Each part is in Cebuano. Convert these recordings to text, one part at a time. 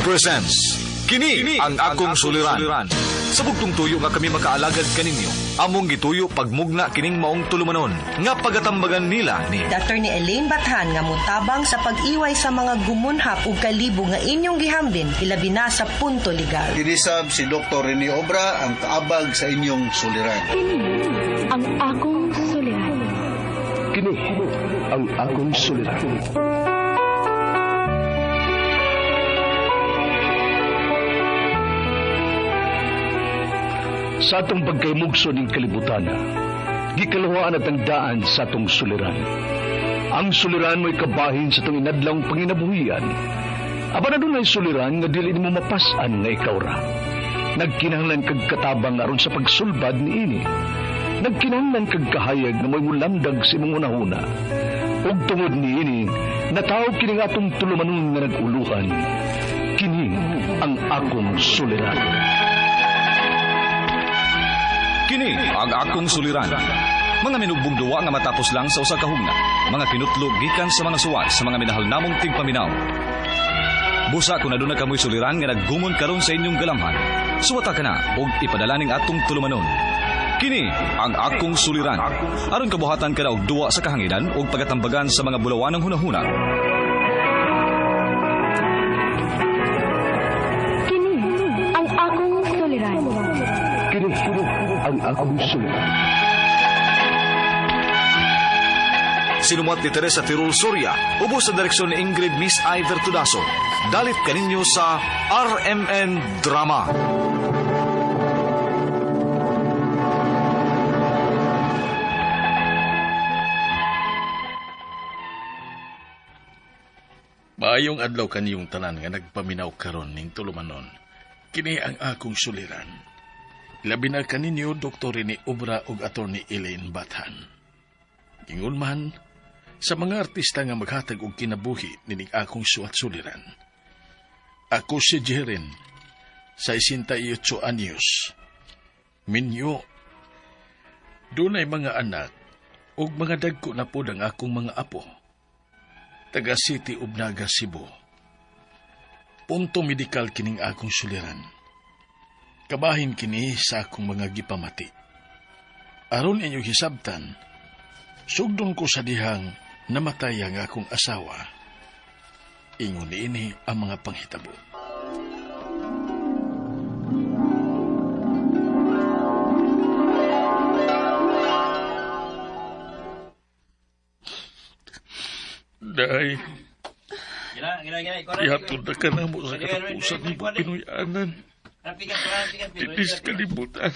Presents Kini ang akong suliran. Sa bugtong tuyo nga kami makaalagad kaninyo, among gituyo pagmugna kining maong tulumanon nga pagatambagan nila ni Attorney Elaine Bathan nga mutabang sa pag-iway sa mga gumunhap ug kalibog nga inyong gihambin ilabi na sa punto legal. Kinisab si Dr. Rene Obra ang kaabag sa inyong suliran. Kini ang akong suliran. Kini ang akong suliran. Sa atong pagkaymugso ning kalibutan, gikaluhaan at ang daan sa atong suliran. Ang suliran mo'y kabahin sa atong inadlawng panginabuhian. Apan adunay suliran nga dili nimo mapas-an nga ikaw ra. Nagkinahanglan kag katabang aron sa pagsulbad niini. Nagkinahanglan kag kahayag nga mo'y mulamdag sa imong hunahuna. Ug tungod niini, nataw kini nga atong tulumanon nga nag-uluhan. Kini ang akong suliran. Kini ang akong suliran. Mga minugbong duwa nga matapos lang sa usa ka hugna. Mga kinutlo gikan sa mga suwat sa mga minahal namong tigpaminaw. Busa kung aduna kamoy suliran nga naggumon karon sa inyong galamhan. Suwata ka na og ipadala ning atong tulumanon. Kini ang akong suliran. Aron kabuhatan ka na og duwa sa kahanginan og pagatambagan sa mga bulawanong hunahuna. Kini ang akong suliran. Kini ang akong suliran. Sinumuat ni Teresa Tirul Soria, ubos sa direksyon ni Ingrid Miss Iver Tudaso. Dalit kaninyo sa RMN Drama. Maayong adlaw kaniyong tanan nga nagpaminaw karon ning tulumanon. Kini ang akong suliran. Labi na kaninyo Dr. Rene Obra ug Attorney Elaine Bathan. Ingon man sa mga artista nga maghatag og kinabuhi nining akong suwat suliran. Ako si Jeren, 68 anyos. Minyo, dunay mga anak ug mga dagko na pod ang akong mga apo. Taga City ug Naga, Cebu. Punto medikal kining akong suliran. Kabahin kini sa akong mga gipamati. Aron inyong hisabtan, sugdon ko sa dihang namatay ang akong asawa. Ingon niini ang mga panghitabo. Day, ihatod na ka na mo sa katapusan ng Pinoy-anan. Titis kalibutan.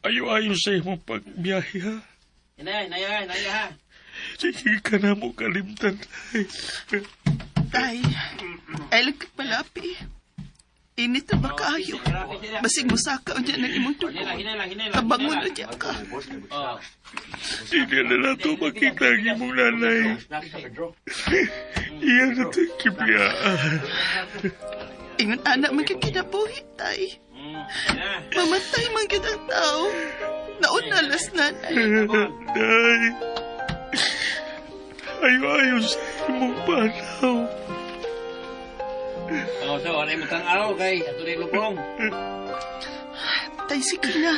Ayo-ayo sa imong pagbiyahe, ha? Sige ka na mo kalimtan, tay. Tay, ay lagkagpalapi. Init na ba kaayo? Basig musaka o dyan ang imong tulo. Kabangon o dyan ka. Hindi na nato makita ang imong nanay. Iyan na ito'y kibiyaan. Ingon anak man gyud kinabuhi, tay. Mamatay man gyud ang tao. Nauna las nanay. Day, ayo-ayo sa imong panaw. Oh, so, ano yung araw kay ato rin lupong. Tay, sige na.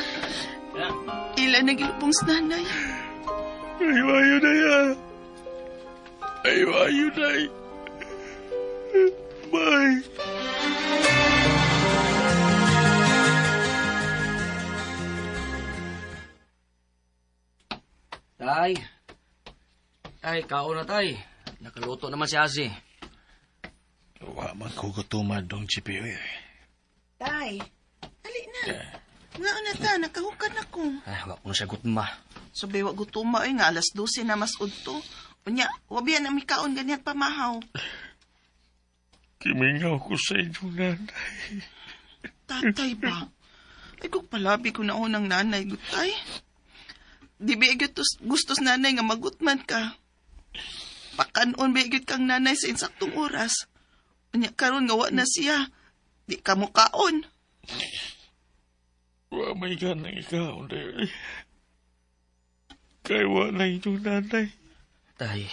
Ila nagilupong sa nanay. Ayo-ayo na ya. Ayo-ayo na. Bye. Tay. Tay, kaon na tay. Nakaluto naman si Asi. Wa man ko gutuman dong GPO eh. Tay, dali na. Nga na ta, nakahukad na ko. Ay, wa ko na siya gutma. So, wa gutuma ay nga alas 12 na mas udto. Unya, wabiyan na mikaon ganyan pamahaw. Kimingaw ko sa inyong nanay. Tatay ba? Ay, kung palabi ko na unang nanay, gutay. Di ba gustos nanay nga magutman ka? Pakanon ba kang nanay sa insaktong oras? Unya, karon nga wa na siya. Di ka mo kaon. Wa may ganang ikaw, day. Kay wa na inyong nanay. Tay,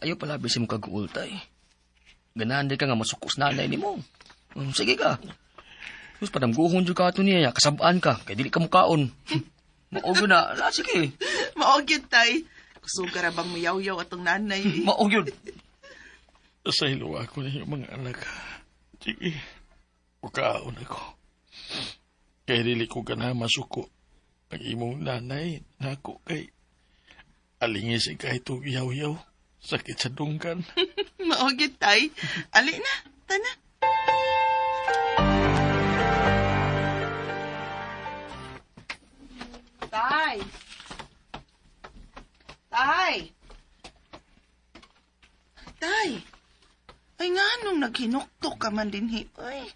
ayaw palabi si mong kaguol, tay. Ganahan di ka nga masukos nanay nimo. Sige ka. Sus, padamguhon dyan ka ato niya. Kasabaan ka, kay dili ka mukaon. Mao gyud na. Ah, sige. Mao gyud, tay. Kusog ra bang muyaw-yaw atong nanay. Mao gyud. Sa ilo ako ninyo mga anak. Sige, mukaon ako. Kay dili ko ganahan masuko. Ang imong nanay nako kay alingis kahit og yaw-yaw. Sakit sa dunggan. Mao gyud, tay. Ali na, tana. Tay. Tay. Tay. Ay nga nung naghinuktok ka man din, hi. Ay.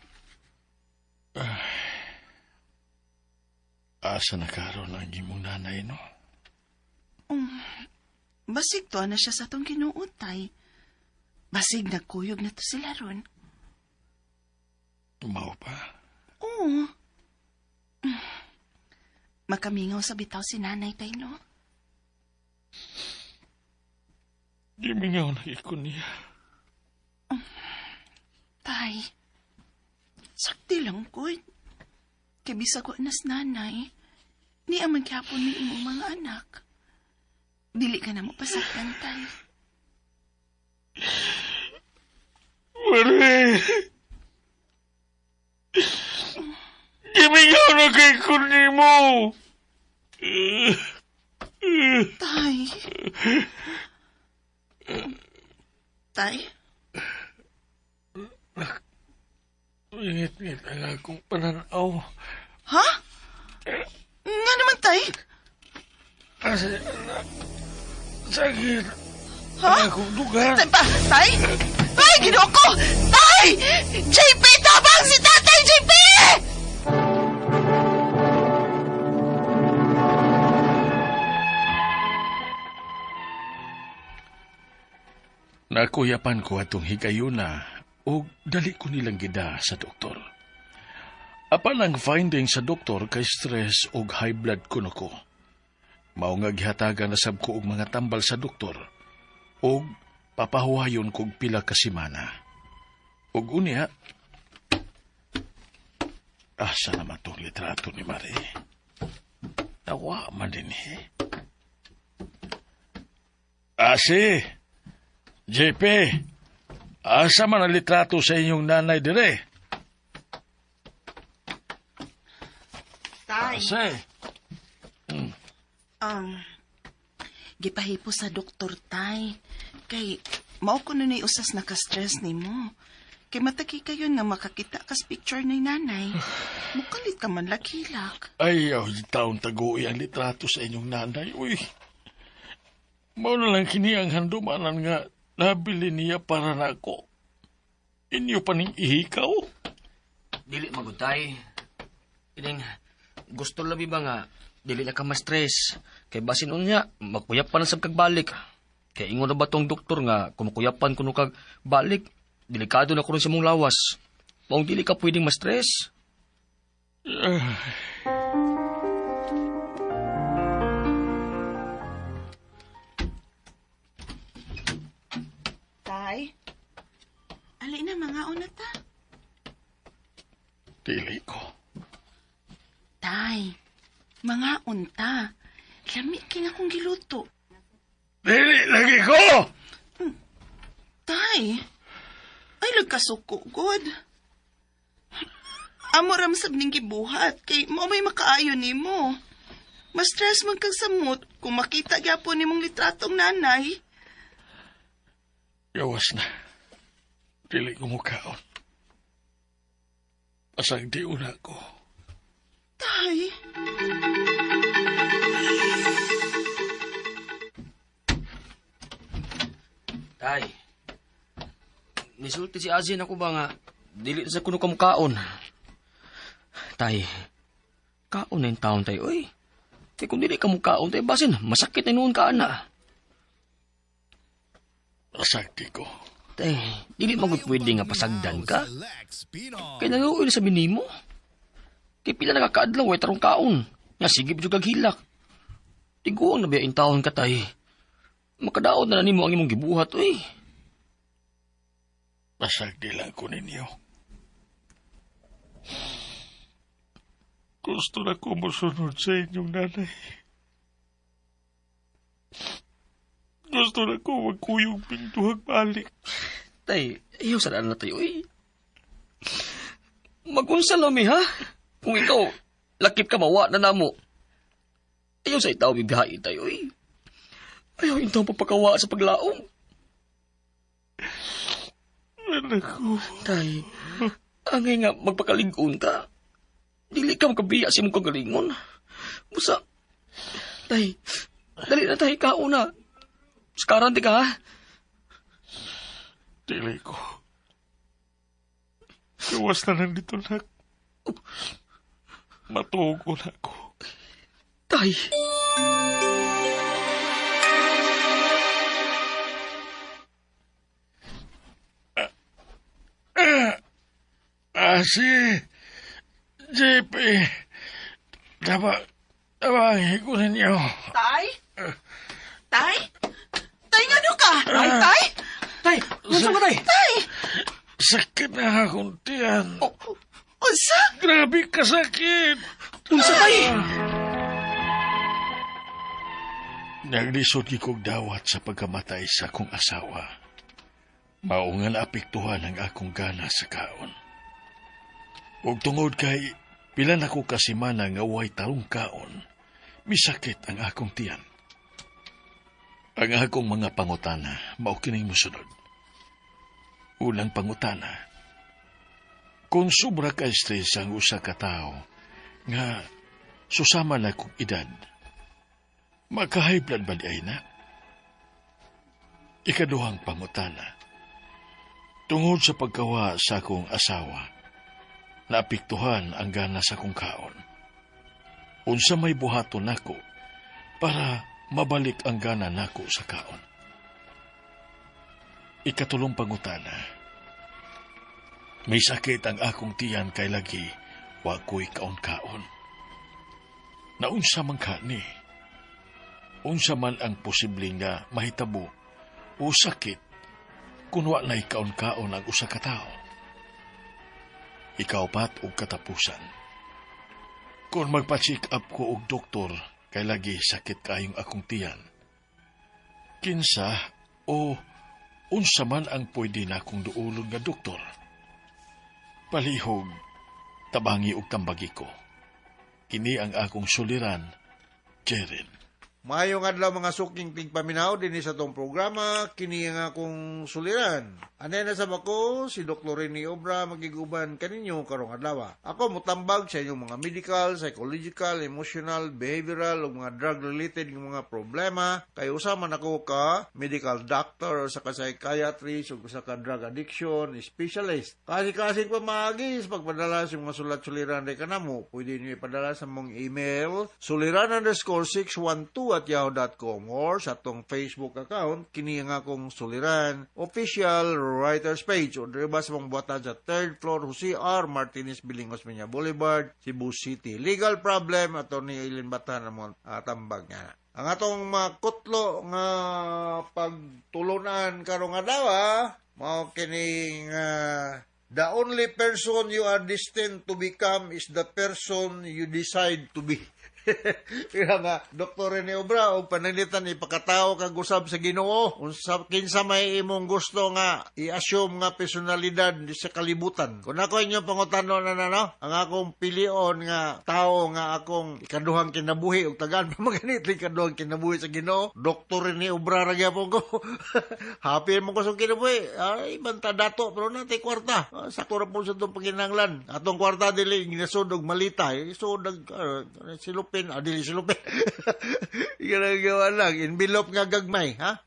Asa na karon ang imong nanay, no? Basig to na siya sa atong Ginoo, tay. Basig nagkuyog na to sila ron. Mao pa? Oo. Makamingaw sa bitaw si nanay, tay, no? Gimingaw na ko niya. Tay, sakti lang ko. Kay bisag wa nas nanay, ni aman gyapon ni imong mga anak. Dili ka na mo pasaktan, tay. Mari! Gimingaw na kay ko nimo! Tay. Tay? Ngit-ngit ang akong pananaw. Ha? Nga naman, tay? Kasi, sakit. Ha? Ang akong dugan. Tay pa, tay? Ay, Ginoo ko! Tay! JP, tabang si Tatay JP! Nakuyapan ko atong higayuna o dali ko nilang gida sa doktor. Apan ang finding sa doktor kay stress og high blood kuno ko. Mao nga gihatagan na sab ko og mga tambal sa doktor og papahuwayon kog pila ka semana. Og unya, asa naman tong litrato ni Marie? Nawa man din eh. Asi, JP, asa man ang litrato sa inyong nanay dire? Tay. Ase. Gipahipo sa doktor, tay. Kay, mao ko nun ay usas naka-stress nimo. Kay mataki kayo nga makakita kas picture ni nanay. Mukalit ka man laghilak. Ay, oh, taon taguoy ang litrato sa inyong nanay. Uy, mao na lang kini ang handumanan nga nabili niya para nako. Inyo pa ning ihikaw? Dili magutay. Ining, gusto labi ba nga, dili na ka ma-stress. Kay basin unya, magkuyap pa na sab kag balik. Kay ingon na ba tong doktor nga, kumukuyapan kuno kag balik, delikado na kuno sa mong lawas. Maong dili ka pwedeng ma-stress. Tay, ali na mga una ta. Dili ko. Tay, mga unta. Lami king akong giluto. Dili lagi ko! Tay, ay nagkasuko, god. Amo ram sab ning gibuhat kay mao may makaayo nimo. Ma-stress man kag samot kung makita gyapon nimong litratong nanay. Gawas na. Dili ko mukaon. Pasang di una ko. Tay. Tay, nisulti si Azin ako ba nga, dili sa kuno kamukaon. Tay, kaon na yung taon tay, oy. Kaya kung dili ka mukaon, tay, basin, masakit na noon ka, ana. Pasagdi ko. Tay, dili magud pwede nga pasagdan ka. Kaya naluoy na sa binimo. Kaya pila nakakaadlaw, ay tarong kaon. Nga sige, jud kag hilak. Tiguang na biya taon ka, tay. Makadaot na nimo ang imong gibuhat, oy. Basag di lang ko ninyo. Gusto na ko mosunod sa inyong nanay. Gusto na ko magkuyog pinduhag balik. Tay, ayaw sa daan na tayo, eh. Magunsa lami, ha? Kung ikaw, lakip ka mawa na namo. Ayaw sa itaw, bibihain tayo, eh. Ayaw intaw papakawa sa paglaom. Anak ko. Tay, angay nga magpakalig-on ta. Dili ka makabiya sa imong kagalingon. Busa, tay, dali na tayo kauna. Sakaran di ka, ha? Dili ko. Gawas na lang dito, nak. Matuog ko na ako. Tay. Si JP. Tabangin ko ninyo. Tay? Tay? Tay, nga ka? Tay, tay? Tay, unsa ka, tay? Tay! Sakit na akong tiyan. Oh, unsa? Grabe kasakit. Unsa, tay? Naglisod kog dawat sa pagkamatay sa akong asawa. Mao nga naapektuhan ang akong gana sa kaon. Ug tungod kay pila na ko kasimana nga way tarong kaon, misakit ang akong tiyan. Ang akong mga pangutana mao kining mosunod. Unang pangutana, kung sobra ka stress ang usa ka tawo nga susama na kong edad, maka-high blood ba di ay na? Ikaduhang pangutana, tungod sa pagkawa sa akong asawa, naapektuhan ang gana sa akong kaon. Unsa may buhaton nako para mabalik ang gana nako sa kaon. Ikatulong pangutana, may sakit ang akong tiyan kay lagi wa ko'y kaon-kaon. Naunsa man ka ni? Unsa man ang posible nga mahitabo o sakit kung wa na'y kaon-kaon ang usa ka tawo? Ikaupat og katapusan. Kung magpa-check up ko og doktor kay lagi sakit kayong akong tiyan, kinsa o unsa man ang pwede na akong duulon nga doktor? Palihog, tabangi og tambagi ko. Kini ang akong suliran, Jeren. Maayong adlaw mga suking tigpaminaw dinhi sa tong programa kini ang akong suliran. Anay na sa bako si Dr. Rene Obra magiguban kaninyo karong adlaw. Ako motambag sa inyong mga medical, psychological, emotional, behavioral ug mga drug related nga mga problema kay usa man ako ka medical doctor sa ka psychiatrist ug usa ka drug addiction specialist. Kasi-kasi pamaagi sa pagpadala sa mga sulat suliran day kanamo, pwede niyo ipadala sa mong email suliran_612@yahoo.com or sa atong Facebook account kini ang akong suliran official writers page o diri ba sa mong buhatan sa 3rd floor Jose R. Martinez Building, Osmeña Boulevard, Cebu City. Legal problem, Attorney Eileen Batan ang tambag niya. Ang atong makutlo nga pagtulunan karong adlaw, mao kining the only person you are destined to become is the person you decide to be. Kaya nga, Dr. Rene Obra, og pananglitan ipakatao kag usab sa Ginoo, unsa kinsa may imong gusto nga i-assume nga personalidad sa kalibutan. Kung ako inyong pangutano na no, ang akong pilion nga tao nga akong ikaduhang kinabuhi og tagaan pa maganit ikaduhang kinabuhi sa Ginoo, Dr. Rene Obra ra gyapon ko. Happy mo ko sa kinabuhi. Ay banta dato pero natay kwarta. Sakto ra po sa itong panginahanglan. Atong kwarta dili ginasud og malita, isud og silupin, dili silupin. Ginagawa lang, envelope nga gagmay, ha?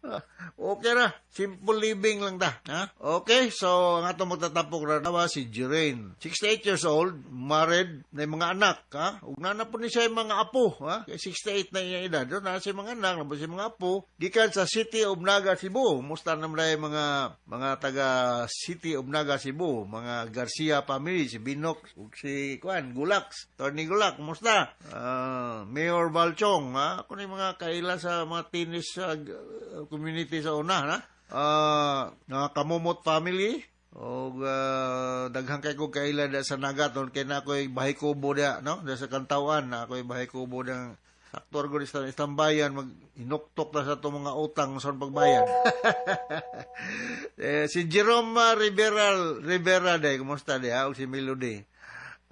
Okay ra, simple living lang ta, ha? Okay, so ang atong magtatapok ra nawa si Jeraine, 68 years old, married, na mga anak, ha? Ug naa po ni siya mga apo, ha? Kay 68 na iya edad, do na siya mga anak, na po siya mga apo, gikan sa City of Naga, Cebu. Musta naman dahil mga taga City of Naga, Cebu, mga Garcia family, si Binok ug si Kuan Gulax, Tony Gulak, musta? Mayor Balchong, ha? Ako na yung mga kaila sa mga tennis community sa una, ha? Mga Kamumot family, Og daghan kay ko kaila da sa Naga ton kay na ako'y bahay kubo dia, no? Da sa Kantawan na ako'y bahay kubo dang aktor ko sa istambayan, mag inuktok na sa itong mga utang sa pagbayad. Eh, si Jerome Rivera Rivera day, kumusta day ha? Og si Melody.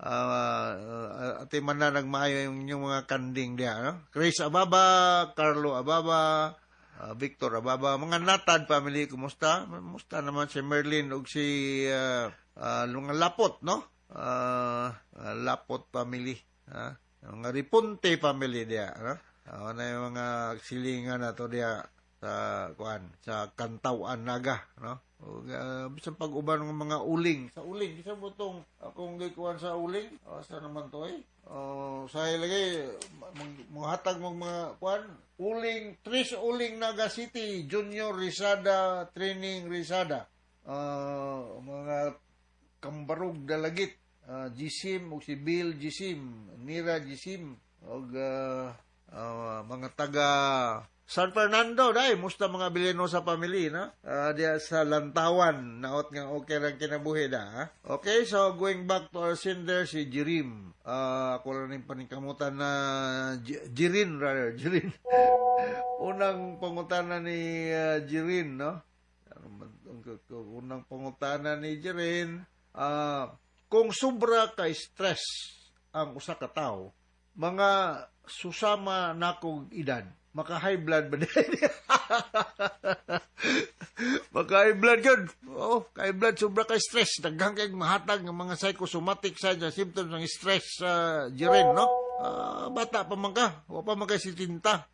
Ate man na nagmaayo yung inyong mga kanding diha, no? Chris Ababa, Carlo Ababa, Victor Ababa, mga Natad family, kumusta? Kumusta naman si Merlin ug si mga Lapot, no? Lapot family, ha? Mga Ripunte family diha, no? Na yung mga silingan na to diha sa kuan, sa Kantawan Naga, no? Ug bisan pag-uban ng mga uling, sa uling bisa mo tong akong gikuan sa uling, asa naman to eh? Oh, sa ilagay manghatag mong mga kuan, uling, Tris Uling Naga City, Junior Risada Training Risada. Mga Kambarog Dalagit, Gisim ug si Bill Gisim, Nira Gisim ug mga taga San Fernando dai, musta mga Bilenosa family, no? Diya sa Lantawan, naot nga okay lang kinabuhi da, ha? Okay, so going back to our sender si Jirim. Ako lang ning paningkamutan na Jirin rather, Jirin. Unang pangutana ni Jirin, no? Ano man unang pangutana ni Jirin, kung sobra ka stress ang usa ka tawo, mga susama nakog edad, maka high blood ba din? Maka high blood yun. Oh, high blood, sobra ka stress. Daghan kay mahatag ng mga psychosomatic signs and symptoms ng stress sa Jiren, no? Bata pa man ka. Wa pa man kay sitinta.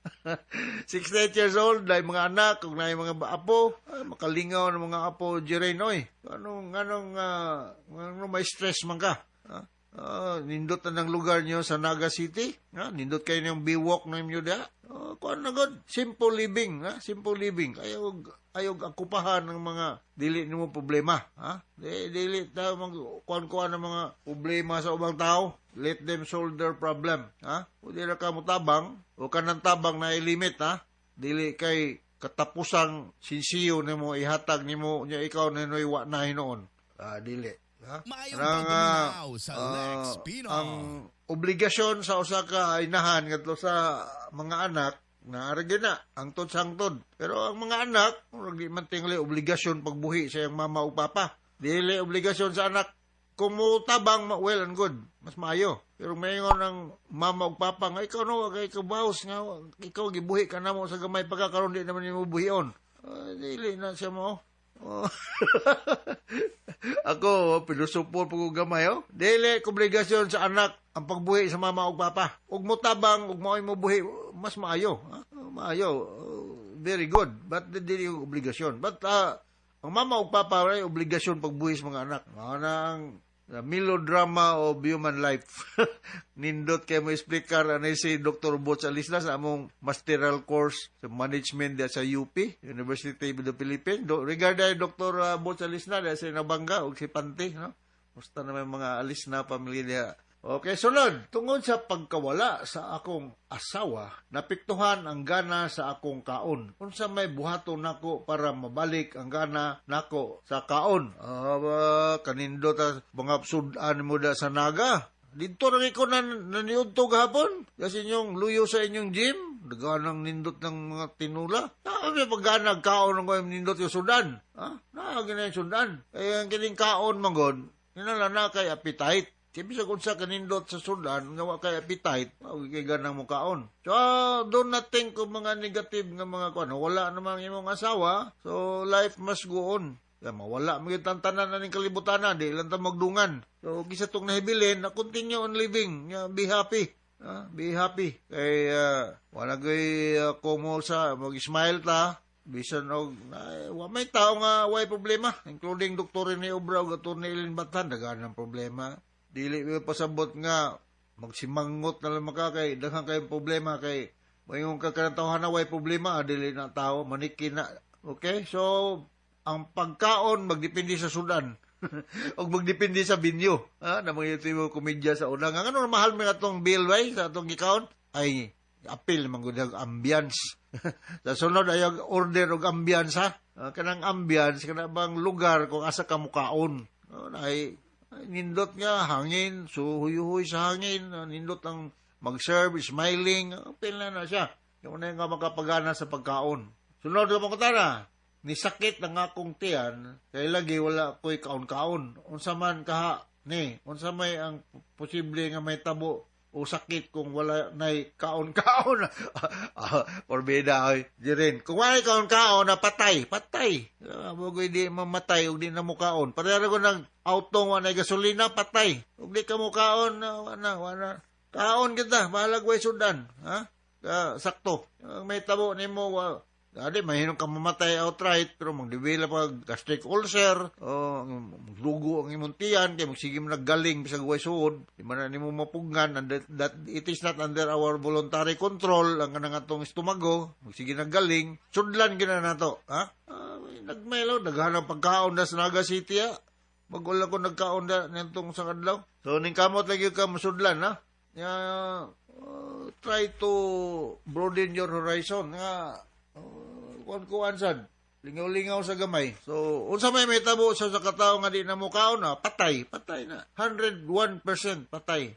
68 years old, dahil mga anak, kung naay mga apo, makalingaw ng mga apo, Jiren, oy. Anong may stress man ka? Ah? Nindot na ng lugar nyo sa Naga City. Nindot kayo ng biwok na inyo da. Kuan na god, simple living, ha? Simple living. Ayaw ayaw akupahan ng mga dili nimo problema, ha? Di, dili ta mag kuan-kuan ng mga problema sa ubang tao. Let them solve their problem, ha? Kung di na ka motabang, o kanang tabang na limit, ha? Dili kay katapusang sinsiyo nimo ihatag nimo nya ikaw na wa na hinuon. Dili. Ha? Maayong Kanang, pagpaminaw sa Lex Pino. Ang obligasyon sa usa ka inahan ngadto sa mga anak naa ra gyud na hangtod sa hangtod. Pero ang mga anak, murag di man tingali obligasyon pagbuhi sa iyang mama o papa. Dili obligasyon sa anak. Kung mo tabang, well and good, mas maayo. Pero mayngon ang mama ug papa nga ikaw no kay kabaws nga ikaw gibuhi ka namo sa gamay pagkakaron di naman nimo buhion. Dili na siya mo. Oh. Ako, pilosopo po ko gamay, oh. Dili, obligasyon sa anak ang pagbuhi sa mama ug papa. Ug mo tabang, ug mao'y mo buhi, mas maayo. Ha? Maayo. Oh, very good. But dili yung obligasyon. But ang mama ug papa ay obligasyon pagbuhi sa mga anak. Mao na ang the melodrama of human life. Nindot kay mo explicar ano si Dr. Butch Alisla sa among masteral course sa management diya sa UP, University of the Philippines. Regard ay Dr. Butch Alisla diya sa Nabangga ug si Pante, no? Musta naman mga Alisna pamilya. Okay, sunod. Tungod sa pagkawala sa akong asawa, napiktuhan ang gana sa akong kaon. Unsa may buhaton nako para mabalik ang gana nako sa kaon? Kanindo ta mga sudan mo da sa Naga. Dito ra ko na naniudto gahapon. Kasi inyong luyo sa inyong gym, daganang nindot ng mga tinula. May pagganag kaon ng nindot yung sudan. Ha? Naa gina yung sudan. Kaya ang kining kaon manggod, hinala na kay appetite. Kaya bisag unsa kanindot sa sudan nga wa kay appetite, wa kay ganang mukaon. So, do not think of mga negative nga mga kuan. Wala namang imong asawa, so life must go on. Kaya mawala mo yung tantanan na ning kalibutan na, di lang ta magdungan. So, kisa tong nahibilin, na continue on living, nga, be happy. Be happy. Kay wala ko'y kumo sa mag-smile ta, bisan og wa may tao nga way problema, including Dr. Rene Obra ug Atty. Eileen Batan, daghan ng problema. Dili mo pasabot nga magsimangot na lang maka kay daghan kayong problema kay moingon ka kanang tawhana way problema, dili na tao maniki na. Okay? So ang pagkaon magdepende sa sudan og magdepende sa binyo. Ha, na mga ito yung komedya sa una. Nga ano mahal man atong bill way sa atong gikaon ay Apil man gud ang ambience. Sa sunod ayaw order og ambience ha. Kanang ambience kana bang lugar kung asa ka mukaon. Ay nindot nga hangin, so huyuhoy sa hangin, nindot ang mag-serve, smiling, apil na na siya. Yung na nga makapagana sa pagkaon. Sunod nga pangutana, ni sakit ang akong tiyan, kay lagi wala ko'y kaon-kaon. Unsa man kaha ni, unsa may ang posible nga may tabo o sakit kung wala nay kaon-kaon. Porbida oy, Jiren. Kung wala kaon-kaon na patay, patay. Bugoy di mamatay og di na mukaon. Pareho ko nag autong wa nay gasolina, patay. Ug di ka mukaon, wala, wala. Kaon kita, bahalag way sudan, ha? Sakto. May tabo nimo adi mahinom ka mamatay outright pero magdibila pag gastric ulcer o magdugo ang imong tiyan kay magsige mo naggaling bisag way suod di man na nimo mapugnan and that it is not under our voluntary control ang kanang atong estomago magsige naggaling sudlan gina nato ha. Nagmaylo daghan ang pagkaon na sa Naga City ha. Bagol ako nagkaon na nitong sa adlaw. So ning kamot lagi ka masudlan ha. Ya, try to broaden your horizon nga kuan-kuan sad lingaw-lingaw sa gamay. So unsa may mahitabo sa katawo nga di na mukaon na patay, patay na. 101% patay.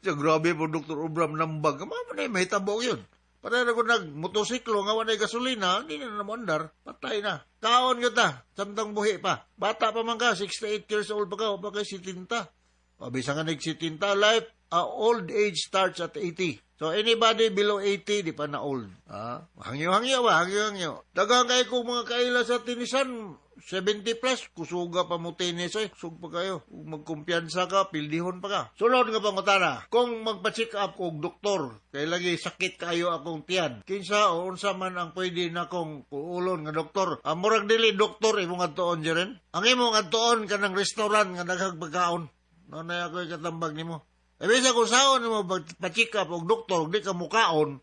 So grabe po Dr. Obram nambag. Mao man ay mahitabo yun. Pareho ko nag motosiklo nga walay gasolina, hindi na namoandar, patay na. Kaon kita, samtang buhi pa. Bata pa man ka, 68 years old pa ka, o pa kay 70. O bisan nga nag 70, life, old age starts at 80. So anybody below 80, di pa na old. Hangyo-hangyo ba? Hangyo-hangyo. Daghang kay kong mga kaila sa tinisan, 70 plus, kusuga pa mo tennis ay, kusog pa kayo. Kung magkumpiyansa ka, pildihon pa ka. Sunod nga pangutana, kung magpa-check up og doktor, kay lagi sakit kayo akong tiyan, kinsa o unsa man ang pwede na kong kuulon nga doktor. Murag dili doktor imong adtuon Jeren. Ang imong adtuon kanang restaurant nga daghang pagkaon. Nanay ako ikatambag nimo. E bisa kung saon mo pa-check up og doktor, di ka mukaon,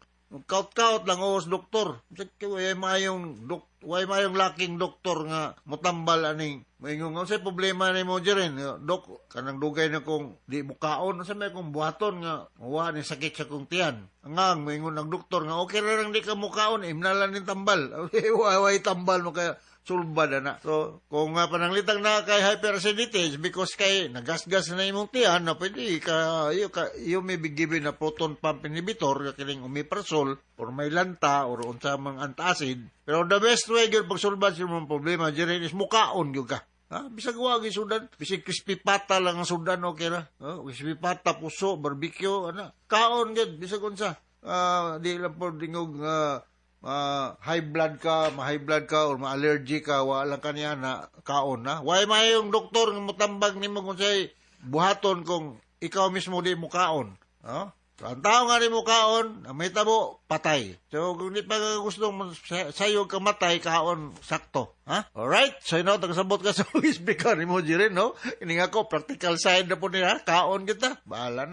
kaut-kaut lang os doktor. Way mayong way mayong laking doktor nga motambal aning maingon nga unsay problema nimo Jeren, dok kanang dugay na kong di mukaon, unsa may akong buhaton nga wa ni sakit sa kong tiyan. Angang maingon ang doktor nga okay ra lang di ka mukaon, imna lang ning tambal. Way tambal mo kaya sulbad na. So, kung pananglitang na kay hyperacidity, it's because kay nagasgas na imong tiyan, na pwede ka, you may be given a proton pump inhibitor, kining omeprazole, or may lanta, or unsa mang antacid. Pero the best way gyud pagsulbad sa imong problema, Jeren, is mukaon gyud ka. Ha? Bisag wa gyud sudan, bisag crispy pata lang ang sudan, okay ra. Crispy pata, puso, barbecue, ana. Kaon gyud, bisag unsa. Di lang po dingog high blood ka, ma-high blood ka or ma-allergy ka, wala ka niya na kaon na. Why mayong doktor nga motambag nimo kung say buhaton kung ikaw mismo di mo kaon. No? So, ang tao nga di mo kaon, ang may tabo, patay. So, kung di pa gustong sayo ka matay, kaon, sakto. Ha? Alright? So, you know, tagasabot ka sa speaker ni mo, Jiren, no? Ini nga ko, practical side na po nila, kaon kita. Bahala,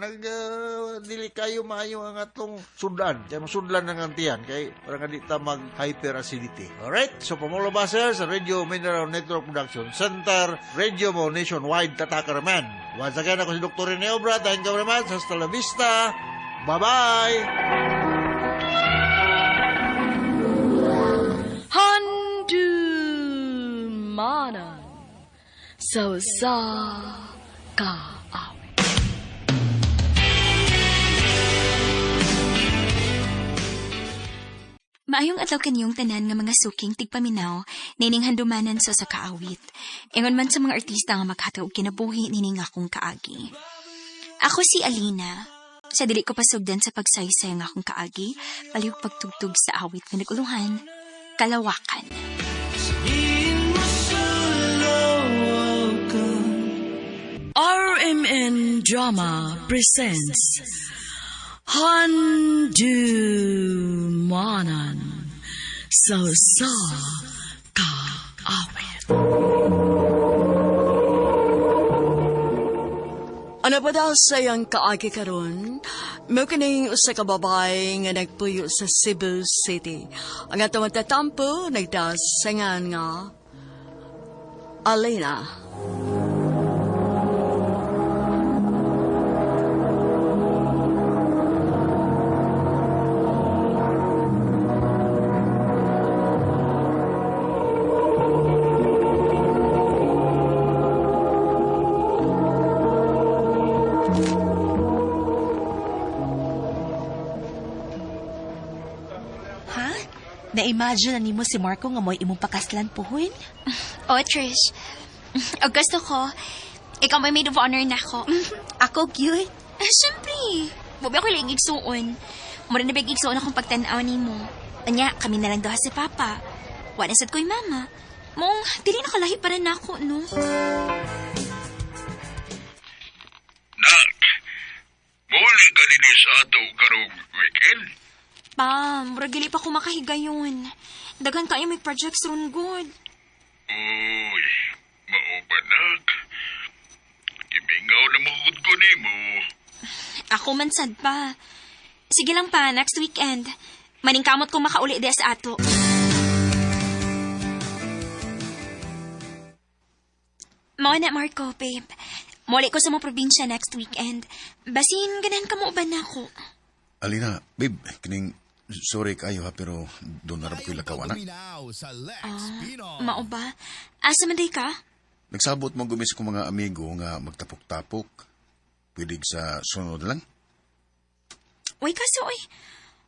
dili kayo maayo ang atong sudan. Kaya masudlan ng antiyan, kay parang nga di ta mag-hyperacidity. Alright? So, pamulabasel sa Radio Mindanao Network Production Center, Radio Mo Nationwide, Tatakaraman. Once again, ako si Dr. Rene Obra. Thank you very much. Hasta la vista. Bye-bye! Handumanan sa usa ka awit. Maayong adlaw kaniyong tanan nga mga suking tigpaminaw nining handumanan sa usa ka awit. Ingon man sa mga artista nga maghatag og kinabuhi nining akong kaagi. Ako si Alina. Sa dili ko pasugdan sa pagsaysay ang akong kaagi, palihog pagtugtog sa awit nga naguluhan, Kalawakan. RMN Drama presents Handumanan sa usa ka awit. Ano pa daw sa iyang kaagi karon? Mao kining usa ka babae nga nagpuyo sa Cebu City. Ang atong tatampo nagdasangan nga Alena. Na-imagine na nimo si Marco nga mo'y imong pakaslan puhuin? Oh, Trish. Og gusto ko, ikaw may maid of honor na ako. Ako, gyud. Siyempre. Mubi ako lang igsuon. Mura na big igsuon akong pagtanaw nimo. Anya, kami na lang duha si Papa. Wala sad ko'y mama. Mong, dili na kalahi pa rin ako, no? Nak, muli ka din sa ato karong weekend. Pa, mura gili pa ko makahigayon. Daghan kayo may projects ron good. Uy, mao ba nak? Gimingaw na magud ko nimo. Ako man sad pa. Sige lang pa, next weekend. Maningkamot ko makauli di sa ato. Mao na, Marco, babe. Muli ko sa mga probinsya next weekend. Basin, ganahan ka mo ba na ako? Alina, babe, kining sorry kayo ha, pero doon na ko'y lakaw, anak. Mao ba? Asa man day ka? Nagsabot mo gumis ko mga amigo nga magtapok-tapok. Pwede sa sunod lang. Uy, kaso, uy.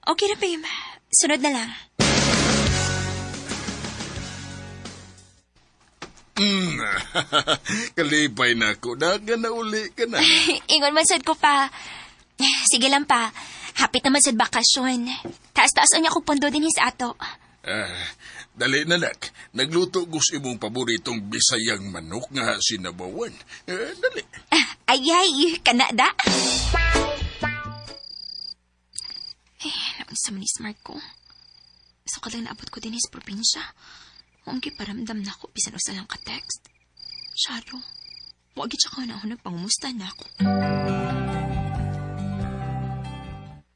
Okay na, babe. Sunod na lang. Kalipay na ako. Daga na uli ka na. Ingon man sad ko pa. Sige lang pa. Hapit naman sad bakasyon. Taas-taas niya ko pondo din sa ato. Dali na, nak. Nagluto gus imong paboritong bisayang manok nga sinabawan. Dali. Ayay, kanada. Naunsa man ni smart ko. So kalang naabot ko din sa probinsya. Huwag paramdam na ako, bisan usa lang ka-text. Charo, huwag siya ka na ako nagpangumusta na ako.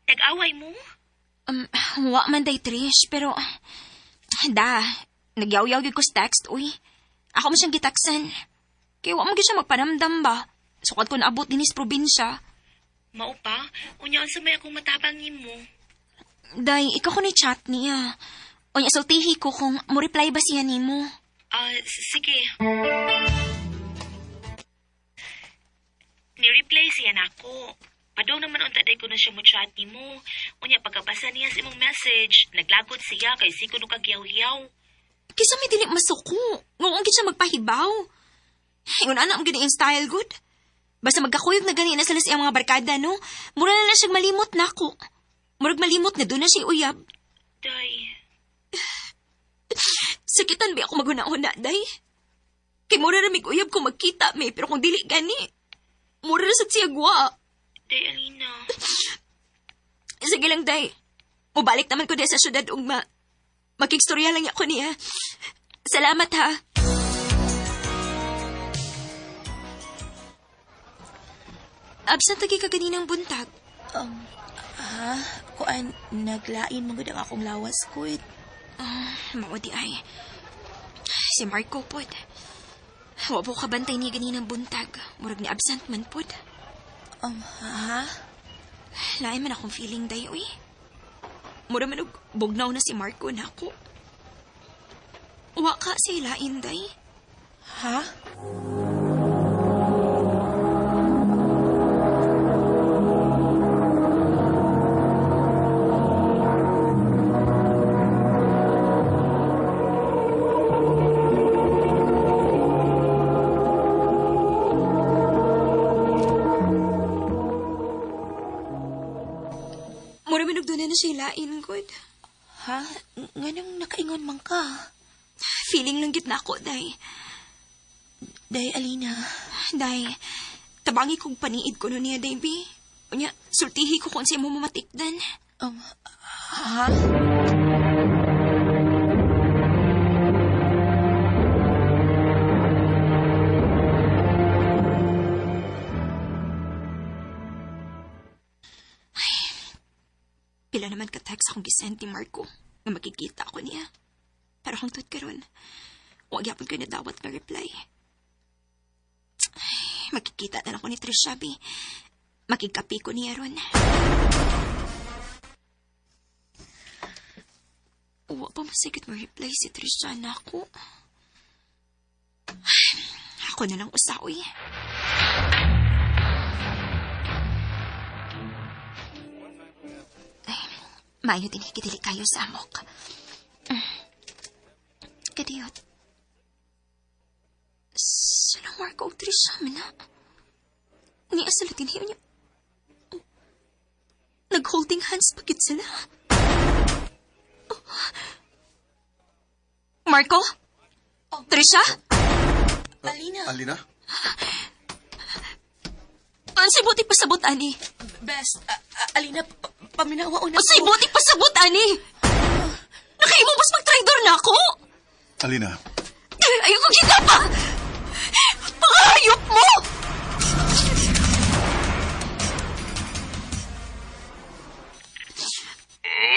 Nag-away mo? Wa man day, Trish, pero... Da, nagyaw-yaw gyud ko sa text, uy. Ako mo siyang gitaksan. Kaya wa mo gyud siya magparamdam ba? Sukad ko naabot din sa probinsya. Mao pa, unya unsa may akong matabang nimo. Day, ikaw ko ni chat niya. Unya sultihi ko kung mo reply ba siya nimo. Sige. Ni-reply siya nako. Padong naman unta day ko na siya mo chat nimo. Unya pagkabasa niya sa imong message, naglagot siya kay siko no kagyaw-yaw. Kisa may dili masuko. Nguong gid siya magpahibaw. Ingon ana ang gani ang style good. Basta magkakuyog na gani na sila sa iyang mga barkada, no? Mura na lang siyang malimot nako. Murag malimot na doon na siya uyab. Day. Sakitan ba ako maghuna-huna, day? Kay mura ra mig uyab kung magkita mi, pero kung dili gani, mura ra sa siyagwa. Day, Alina. Sige lang, day. Mubalik naman ko day sa syudad ugma. Makigstorya lang ako niya. Salamat, ha. Absent lagi ka ganinang buntag. Ha? Kuan, naglain mo gud ang akong lawas ko. Mao di ay. Si Marco pod. Wa po kabantay niya ganinang buntag. Murag ni absent man pod. Ha? Lain man akong feeling, day, uy. Mura man og bugnaw na si Marco nako. Wa ka si lain, day. Ha? Mura man og doon na siya lain, good. Ha? Nganong nakaingon man ka? Feeling lang gid na ako, day. Day, Alina. Day, tabangi kong paniid ko nun niya, baby. Unya, sultihi ko kung siya mo mamatikdan. Ha? Pila naman ka-text akong gisend ni Marco nga makikita ako niya. Pero hangtod karon, wag yapon ko nadawat nga reply. Ay, makikita na lang ko ni Trisha, bi. Makikapi ko niya ron. Wa pa masigit mo reply si Trisha na ako. Ay, ako na lang usawi. Ay, maayo din higit kayo sa amok. Marco ug Trisha man na. Niya sila dinhi niya. Oh. Nag-holding hands pa gid sila. Oh. Marco? Oh. Trisha? Alina. Alina? Unsay buti pasabot, ani? Bes, Alina, paminawa una. Unsay buti pasabot, ani? Nakaimo bas mag-traidor na ako? Alina. Ayoko kita pa! Pangayop mo!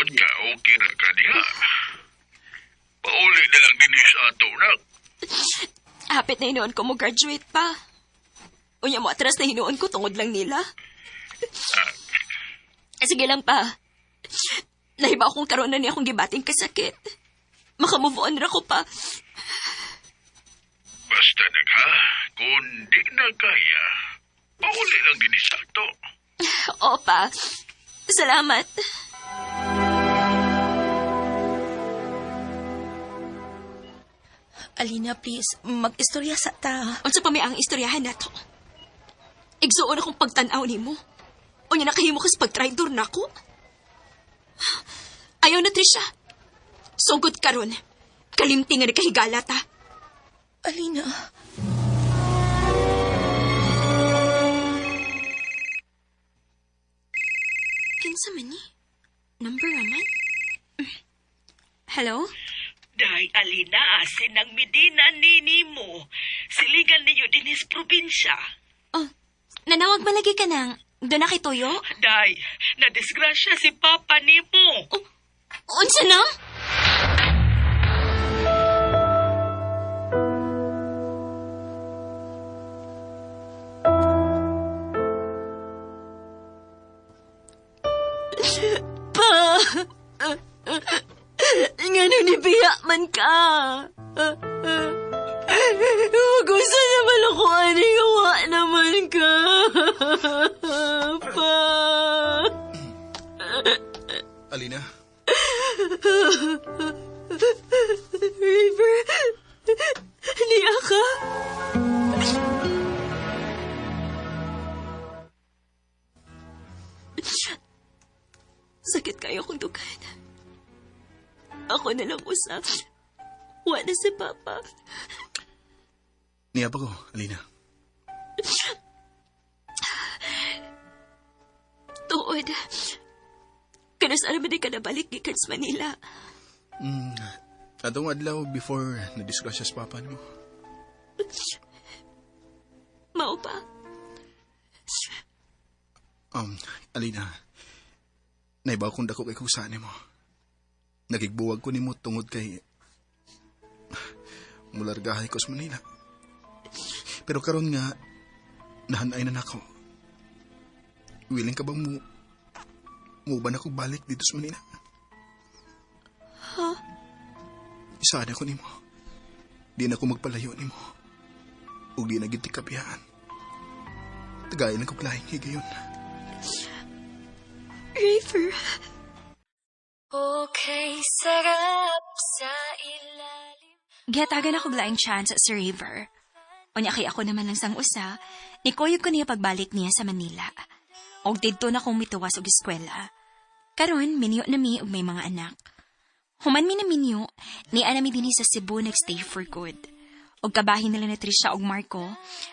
Unya, okay na ka niya. Pauli na lang din sa ato, nak. Hapit na hinuon ko mo graduate pa. Unya mo atras na hinuon ko tungod lang nila. Sige lang pa. Nahiba akong karoon na niya akong gibating kasakit. Makamove on ra ko pa. Basta nagha, kung di na kaya, pauli lang din sa ato. Opa. Salamat. Alina, please, mag-istorya sa ta. Unsa pa may ang istoryahan nato? Igsuon akong pagtan-aw nimo. Unya nakahimo kas pagtraidor nako. Ayaw na, Trisha. Sugod karon. Kalimti nga nakahigala ta. Alina. Kinsa man ni? Number raman? Hello? Day, Alina, sinang Medina nini mo. Siligan ninyo dinis probinsya. Oh, nanawag malagi ka nang doon na kay Toyo? Day, nadisgrasya si Papa nimo. Oh, unsa na? Pa! Ngano ni biya man ka? Gusto naman ako, ani gawa naman ka. Pa! Alina? River, niya ka? Sakit kayo kong dugan. Ako na lang usap. Wala na si Papa. Niya pa ko, Alina. Tuod. Kanus ara man di ka nabalik gikan sa Manila. Atong adlaw before na-disgrasya sa Papa nimo. Mao pa. Alina, naibaw kong dako kay kusaan nimo. Nagigbuwag ko nimo tungod kay mulargahay ko sa Manila. Pero karon nga nahanay na nako. Willing ka bang muban ako balik dito sa Manila? Ha? Isaan ako nimo. Di na ako magpalayo nimo. Ug di na gid tikabiyaan. Tagayan ang kuglahing higayon. River. Okay, sarap sa ilalim. Gihatagan ako laing chance sa River. Unya kay ako naman lang sang usa, nikuyog ko niya pagbalik niya sa Manila. Og didto na kong mituwas og eskwela. Karon minyo na mi og may mga anak. Human mi na minyo, niya na mi dinhi sa Cebu nagstay for good. Og kabahin nila ni Trisha og Marco,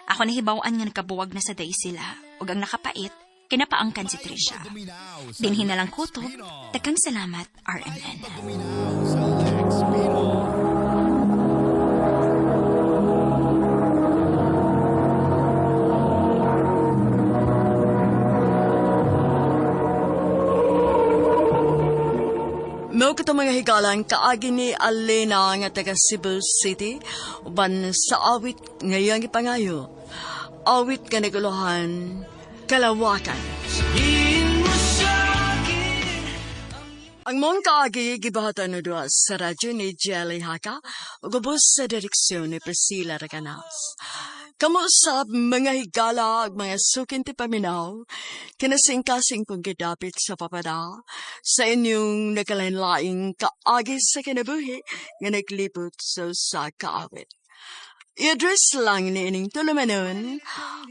ako nahibaw-an nga nagkabuwag na sa day sila. Og ang nakapait, kinapaangkan si Trisha. Dinhi na lang kutob, daghang salamat, RMN. Mao kato mga higalan kaagi ni Alena nga taga Cebu City uban sa awit ngayang ipangayo. Awit nga naguluhan Kalawakan. Ang mong kaagi gibahatan no duha sa radyo ni Jelly Haka ug ubos sa direksyon ni Priscilla Recanas. Kamo sa mga higala ug mga sukin ti paminaw, kinasingkasing kong gidapit sa papada sa inyong nagkalain-laing kaagi sa kinabuhi nga naglibot sa usa ka awit. I-address lang ni ining tulumanon,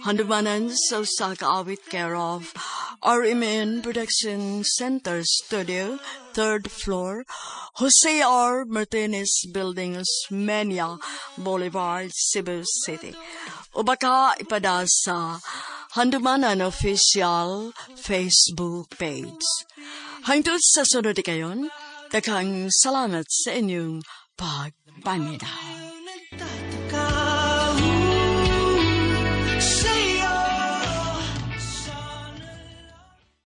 handumanan sa usa ka awit, care of RMN Production Center Studio, third floor, Jose R. Martinez Building, Osmeña Boulevard, Cebu City. O baka ipada sa Handumanan Official Facebook page. Hangtod sa sunod kayon, daghang salamat sa inyong pagpaminaw.